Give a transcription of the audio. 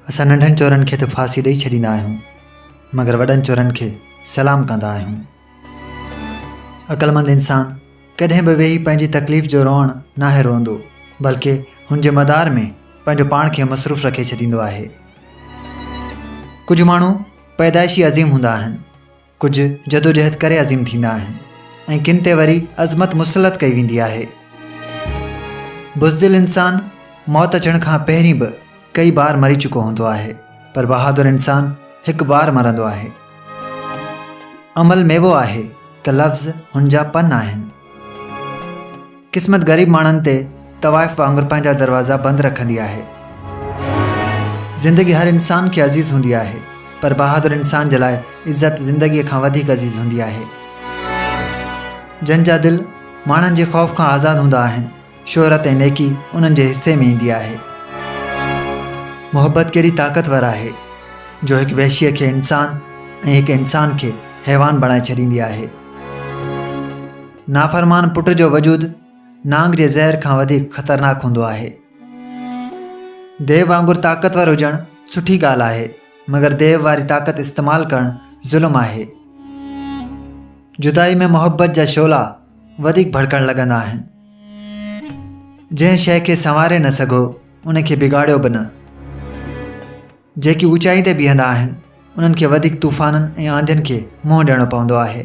اسان ننڍن چورن کي ته ڦاسي ڏئي ڇڏيندا آهيون، مگر وڏن چورن کي سلام ڪندا آهيون. عقلمند انسان ڪڏهن به ويهي پنهنجي تڪليف جو روئڻ ناهي روئندو، بلڪه هن جي مدار ۾ پنهنجو پاڻ کي مصروف رکي ڇڏيندو آهي. ڪجهه ماڻهو پيدائشي عظيم هوندا آهن، ڪجهه جدوجهد ڪري عظيم ٿيندا آهن ۽ ڪن تي وري عظمت مسلط ڪئي ويندي آهي. بزدل انسان موت اچڻ کان پهرين به ڪئي بار مري چڪو هوندو آهي پر بهادر انسان هڪ بار مرندو آهي. عمل ميوو آهي ته لفظ هن جا پن آهن. قسمت غريب ماڻهن تي طوائف وانگر پنهنجا دروازا بند رکندي آهي. زندگي هر انسان کي عزيز هوندي آهي پر بهادر انسان جي لاء عزت زندگيء کان وڌيڪ عزيز هوندي آهي. جن جا دل ماڻهن جي خوف کان آزاد هوندا آهن، شهرت ۽ نيڪي انهن جي حصي ۾ ايندي آهي. محبت ڪيڏي طاقتور آهي جو هڪ وحشيء کي انسان ۽ هڪ انسان کي حيوان بڻائي ڇڏيندي آهي. نافرمان پٽ جو وجود نانگ جي زهر کان وڌيڪ خطرناڪ هوندو آهي. ديو وانگر طاقتور هجڻ سٺي ڳالهه آهي، مگر ديو واري طاقت استعمال ڪرڻ ظلم آهي. جدائي ۾ محبت جا شعلا وڌيڪ ڀڙڪڻ لڳندا آهن. جنهن شيء کي سنواري نه سگهو، ان کي بگاڙيو به نه. جيڪي اوچائي تي بيهندا آهن، انهن کي وڌيڪ طوفانن ۽ آنڌين کي منهن ڏيڻو پوندو آهي.